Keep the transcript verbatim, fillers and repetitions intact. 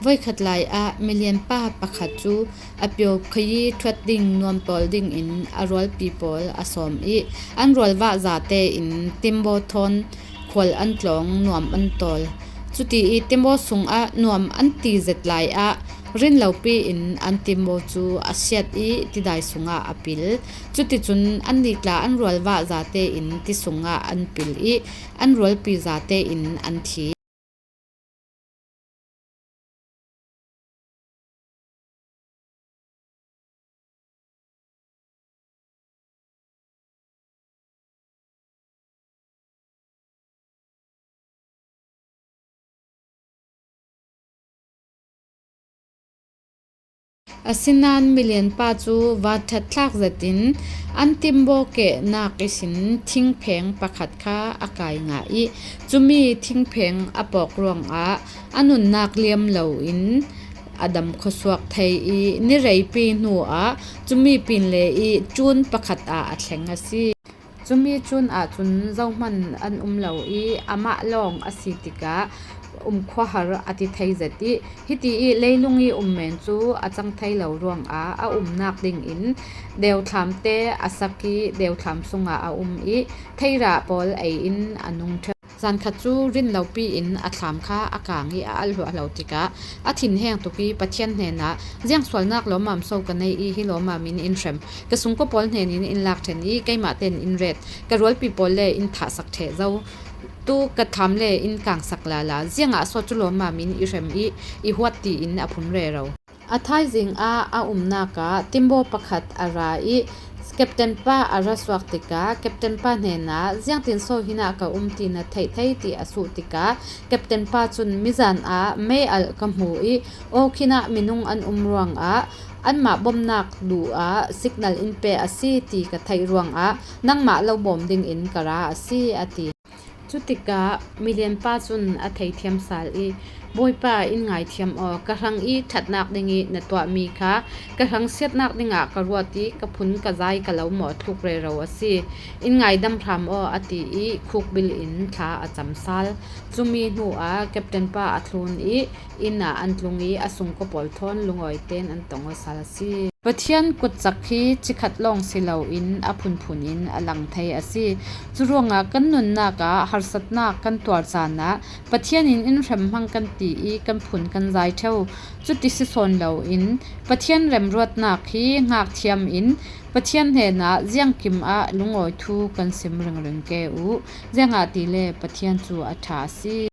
Voikhat lai ah milianpa pakhat cu a pio khayi ṭhuat ding nuam tawl dingin a rualpi pawl a sawm i an rualvah zate in timbo thawn khual an tlawng nuam an tawl. Cuti i timbo sungah nuam an ti zet lai ah rinlopi in an timbo cu a siat i tidai sungah a pil. Cuticun annih tla an rualvah zate in ti sungah an pil i an rualpi zate in an thi. Asinain milianpa cu vanṭhat thlak zetin an timbo kehnak ihsin thingpheng pakhat kha a kai ngah i cumi thingpheng a pawk ruangah a nunnak liam loin a dam khuasuak thei i ni reipi hnuah cumi pinle i cun pakhat ah a thleng a si. Cumi cun ahcun zohman an um lo i amah lawng a si tikah um khuahar a ti thei zet i hiti i leilung i um men cu a cang thei lo ruangah a umnak dingin deuthlamte a sak i deuthlam sungah a um i theirah pawl ei in a nung ṭheu. Zankhat cu rinlopi in a thlam kha a kang i a alh hluahlo tikah a thinheng tuk i Pathian hnenah, "Ziang sualnak lawmmam so ka nei i hi lawmmam in in hrem. Ka sungkua pawl hnenin in lak ṭhen i keimah ten in ret. Ka rualpi pawl le in thahsak ṭheh zo. Tu ka thlam le in kangsak lala. Ziangah so cu lawmmam in i hrem i i huat," tiin a phun rero. A thaizing ah a umnak ah timbo pakhat a ra i captain pa a ra suak tikah captain pa hnenah, "Ziangtin so hinah ka um ti na theih thei?" ti a suh tikah captain pa cun, "Mizan ah mei alh ka hmu i aw khinah minung an um ruangah anmah bawmhnak duh ah signal in pe a si ti ka theih ruangah nangmah lo bawm dingin ka ra a si," a ti. Cutikah milianpa cun a theithiam sal i, "Bawipa, in ngaithiam aw, ka hrang i ṭhatnak ding i na tuahmi kha ka hrang siatnak dingah ka ruat i ka phun ka zai ka lo mawhthluk rero a si. In ngaidam hram aw," a ti i khukbil in thla a cam sal. Cumi hnuah captain pa a thlun i inn ah an tlung i a sungkua pawl thawn lungawi tein an tong aw sal a si. Pathian kutcak hi cikhat lawng si loin a phunphun in a lang thei a si. Curuangah kan nunnak ah harsatnak kan tuar caan ah Pathian in in hremhmang kan ti i kan phun kan zai ṭheu. Cuti si sawn loin Pathian remruatnak hi nghakthiam in Pathian hnenah ziangkim ah lungawi thu kan sim ringring ke uh. Ziangahtile Pathian cu a ṭha a si.